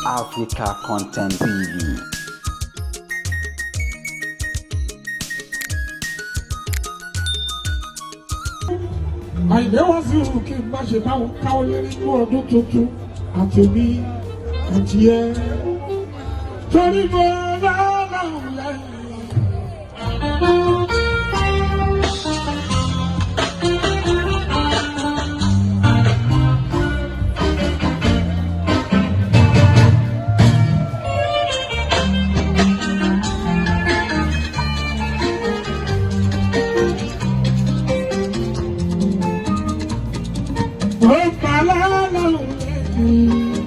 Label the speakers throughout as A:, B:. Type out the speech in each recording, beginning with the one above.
A: Africa Content TV.
B: Àyìndé wá sí ìhù kí n má ṣe báwọn káwọ́ lérí fún ọdún tuntun àtèmi àti ẹ. Torí mo lọ́lọ́run lẹ́yìn. Mo pa lọ́lọ́run lẹ́yìn.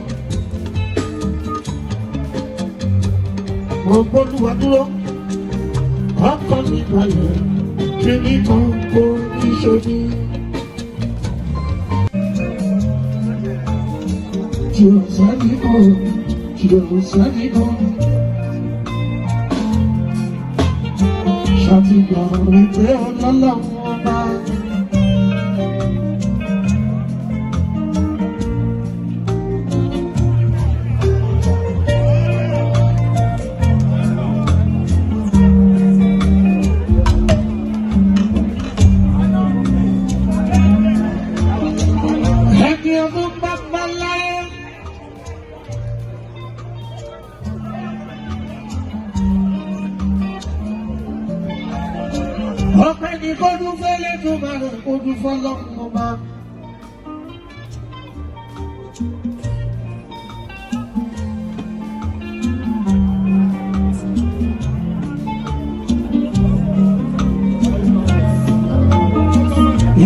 B: Mo gbólúwa dúró, ọkọ mi balẹ̀, kí ni kan kò ní ṣe mí. Tí o sẹ́ni kan, tí o sẹ́ni kan. Ṣàtìgbà wípé ọlọ́lọ́run ọba. Ẹni ọdún bá bá láyé. Ọpẹ́ ni kó dúpẹ́ lẹ́dùnmarè kó dúpẹ́ lọ́kùnrin ọba.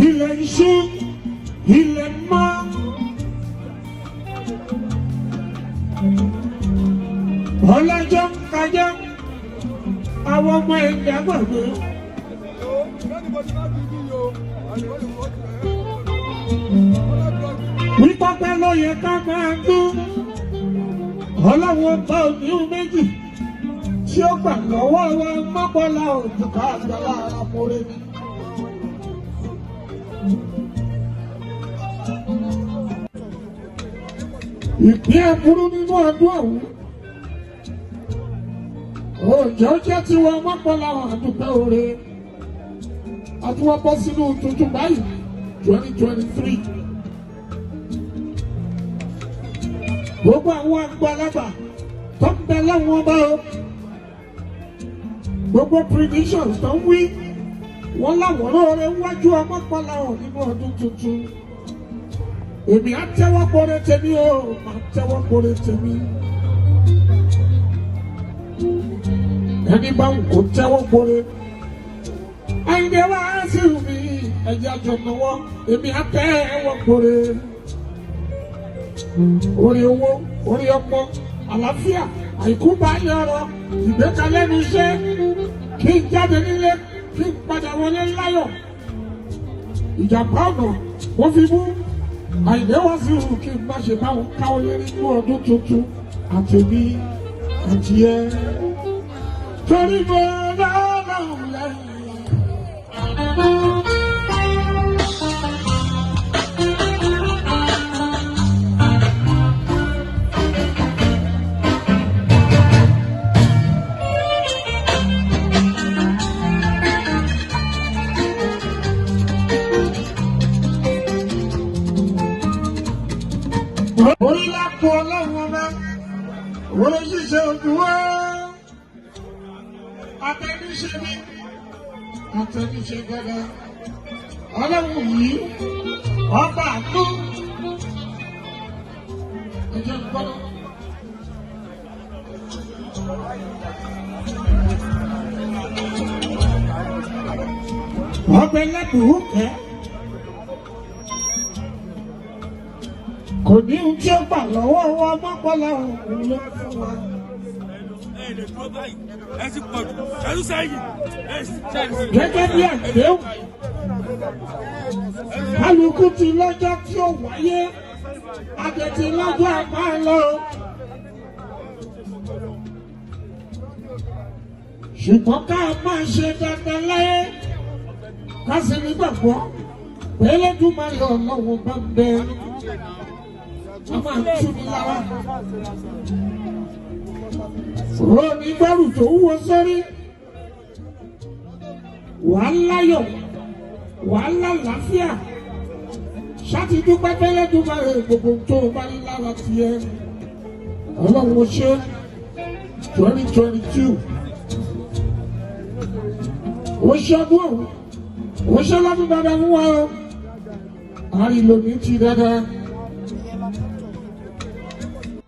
B: Ilẹ̀ iṣu, ilẹ̀ mọ́. Ọlọ́jọ́ ń kájọ́, àwọn ọmọ ẹ̀dá gbàgbé. Wípọ́pẹ́ ló yẹ ká máa dún. Ọlọ́run ọba òní méjì tí ó gbà lọ́wọ́ wa mọ́kànlá òjò ká àgbàlá ara mọ́rẹ́ ni. Ìpín ẹ̀kúrú nínú ọdún ọ̀hún. Òjò jẹ́ tiwọn mọ́kànlá àdúgbò oore. Àtúwọ́ bọ́ sínú tuntun báyìí 2023. Gbogbo àwọn àgbàlagbà tó ń bẹ lọ́wọ́n bá o. Gbogbo predictions tó ń wí wọ́n láwọn lóore wájú ọmọkànlá ọ̀ nínú ọdún tuntun. Èmi á tẹ́wọ́ kóre tèmi o, màá tẹ́wọ́ kóre tèmi. Ẹni bá ń kó tẹ́wọ́ kóre. Àyìndé wá sí mi, ẹ̀jẹ̀ àjọ̀nàwọ́, èmi á tẹ́wọ́ kóre. Orí owó, orí ọmọ, àlàáfíà, àìkú bá yọrọ, ìgbékalẹ̀ ní iṣẹ́, kí n jáde nílé, kí n padà wọlé láyọ̀. Ìjàmbá ọ̀nà, wọ́n fi mú Àyìndé wá sí ìhù kí n má ṣe báwọn káwọ́ lérí fún ọdún tuntun àtèmi àti ẹ. Torí mo lọ́lọ́run lẹ́yìn. Orí lápò ọlọ́run ọba, orí ṣíṣe òdùwọ́. Atẹniṣe mi, atẹniṣe gẹ́gẹ́. Ọlọ́run yìí, ọba àánú. Ẹ jẹ́ n gbọ́dọ̀. Ọbẹ̀ lẹ́bùrú kẹ́. Kò ní ohun tí ó gbà lọ́wọ́ wa mọ́kànlá òun ló fún wa. Gẹ́gẹ́ bí àdéhùn, kálukú ti lọ́jọ́ tí ó wáyé, àtẹ̀tí lọ́jọ́ àpá lọ. Ṣùgbọ́n ká máa ṣe dandan láyé, ká sì nígbàgbọ́ pé Elédùmarè Ọlọ́run bá ń bẹ. A máa tú ní lára. Òní gbẹ́rù tó wúwo sórí. Wàá láyọ̀, wàá lálàáfíà. Ṣáàtì dúpẹ́ fẹ́lẹ́ dúpẹ́ rẹ̀ gbogbo tó o bá ní lára tiẹ̀. Ọlọ́run ó ṣe 2022. Ó ṣe ọdún ọ̀hún. Ó ṣe lọ́dún dáadáa fún wa o. Àrìlòmí ti dáadáa.